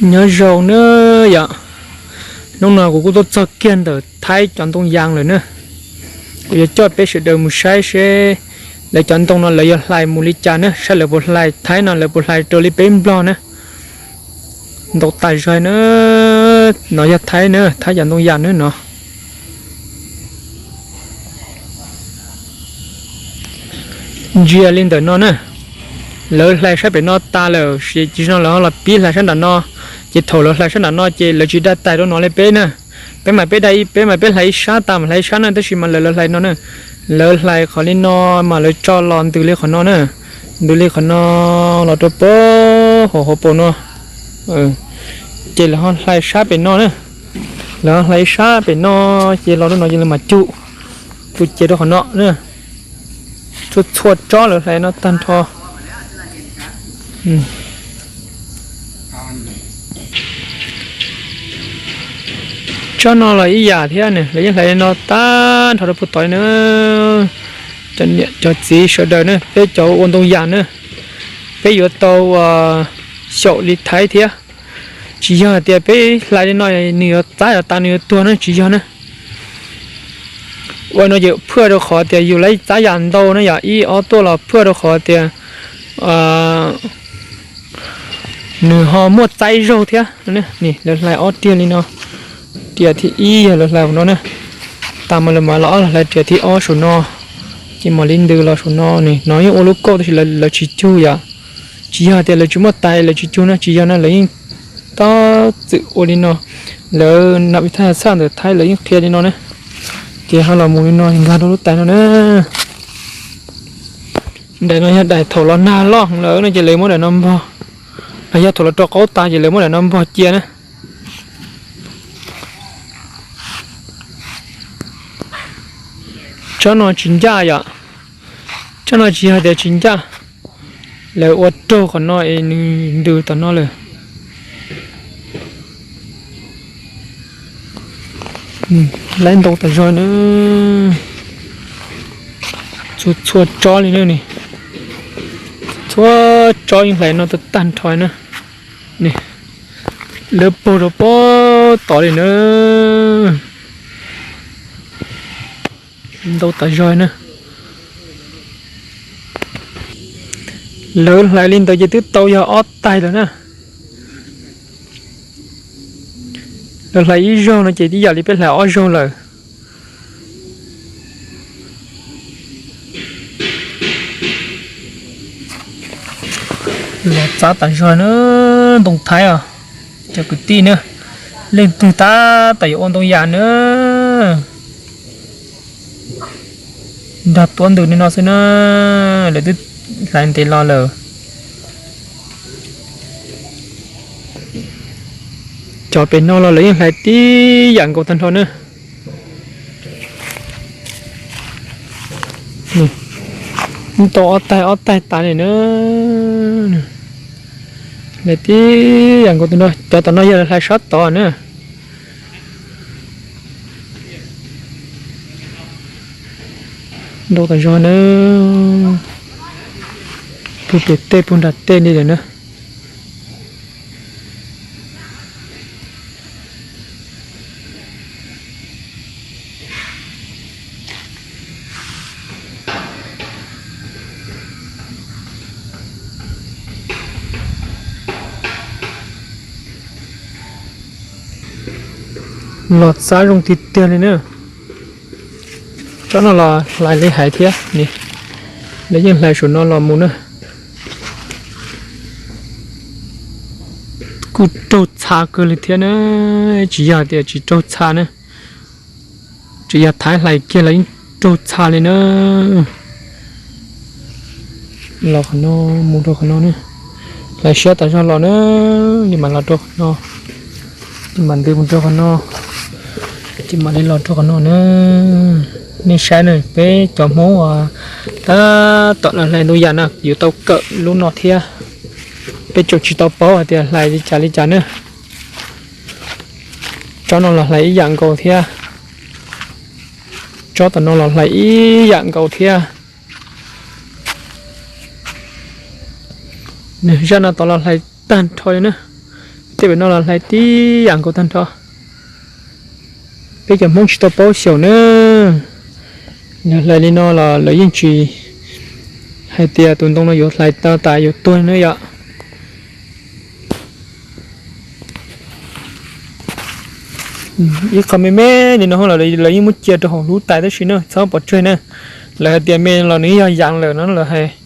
Nyob zoo na yom, hnub no kuv kuj tuaj txog kiag ntawm Thaib cov ntoo yas lawm na. Kuv yuav coj peb sawv daws mus saib seb lawv cov ntoo no lawv yuav hlais mus li cas na, saib lawv puas hlais Thaib no lawv puas hlais raws li peb Nplog na. Ntau tas zog na, no yog Thaib na, Thaib cov ntoo yas na no. Ntsia li ntawm no na, lawv hlais sab pem no tas lawm, ces no lawv ho los pib hlais sab nram no. Ces thaum lawv hlais sab nram no ces lawv tsis dag tais rau no li peb na. Peb mas peb dag, peb mas peb hlais ib sab tas mas hlais ib sab na, tab sis mas lawv, lawv hlais no na. Lawv hlais qhov li no mas lawv tso los ntws li qhov no na, ntws li qhov no los rau pem hauv hauv paus no. Ces lawv ho hlais sab pem no na, lawv ho hlais ib sab pem no, ces los rau no ces lawv mam cug, cug ces rau qhov no na. Txhua txhua tsob lawv hlais no tag nrho. Tsob no los ib yam thiab, lawv yeej hlais no tag nrho rau puag tod na. Cov niam cov txiv sawv daws na, peb cov ua ntoo yas na, peb yuav tau xyaum li Thaib thiab. Tsis yog hais tias peb hlais li no nws yuav txab yuav tas nws yuav tuag na, tsis yog na. Ua no ces phwaj rau qhov tias yus lawv txab yam ntau na, yam ib ob tuaj los phwaj rau qhov tias nws ho muaj txaib zaug thiab. Lawv hlais ob riam li no, riam thib ib yog lawv hlais no na, tas mas lawv mam los hlais riam thib ob saum no, ces mam li ntws los saum no. No yeej ua lub kauj tab sis lawv tsis cug yom. Tsis yog tias lawv tsis muaj tais lawv tsis cug na, tsis yog na, lawv yeej tab txwm ua li no. Lawv nam vij thaj txhaj ntawm Thaib lawv yeej qhia li no na. Ces ho los mus li no nkag rau lub tais no na. Daim no yog daim thaum los nag loj heev lawm no ces lawv muab daim no npog, los yog thaum los rau qaub tas ces lawv muab daim no npog cia na. Tsob no tsis ncaj yom, tsob no tsis yog tias tsis ncaj, lawv ua raug qhov no es nws ntws tom no lawm. Laib ntau tas zog na, txhua txhua tsob li na, txhua tsob yeej hlais no tag tag nrho na. Lawv paug rau puag tod li na, ntau tas zog na. Lawv hlais li ntawd ces twb tau yog ob tais lawm na. Lawv hlais ib zaug no ces tib yam li peb hlais ob zaug lawm. Los txav tas zog na, ntoo Thaib os, cov kwv tij na, leej twg tab tom yuav ua ntoo yas na, nrog tuav ntws li no xwb na, lawv twb hlais ntev los lawm. Cov pem no los lawv yeej hlais tib yam nkaus tag nrho na. Tau ob tais ob tais tas li na. Hlais tib yam nkaus tag nrho, cov tom no yog lawv hlais sab tod na. Ntau tas zog na, puag pem tej puag nram tej li lawm na. Los txav zoo tiag tiag li na. Tsob no los hlais li hais thiab, lawv yeej hlais saum no los mus na. Kuj raug txha kawg li thiab na, tsis yog tias tsis raug txha na, tsis yog Thaib hlais kiag los yeej raug txha li na. Los qhov no, mus rau qhov no na, hlais siab tas zog los na, ces mam los rau qhov no, ces mam ntws mus rau qhov no, ces mam li los rau qhov no na. Nej saib na, peb cov Hmoob uas tab tom los hlais ntoo yas no yuav tau kawm lub no thiab. Peb tseem tsis tau paub hais tias hlais li cas li cas na. Tsob no los hlais ib yam nkaus thiab. Tsob tom no los hlais ib yam nkaus thiab. Zaj no tod los hlais tag nrho li na. Tej pem no los hlais tib yam nkaus tag nrho. Peb cov Hmoob tsis tau paub xyaum na, lawv hlais li no los lawv yeej tsis hais tias tus ntoo no yuav hlais tau tas yuav tuag na yom. Ib qho me me li no los lawv yeej muab cia rau hauv hlub tais tab sis na txhob pov tseg na. Lawv hais tias me los nws yog yam lawm no lawv hais.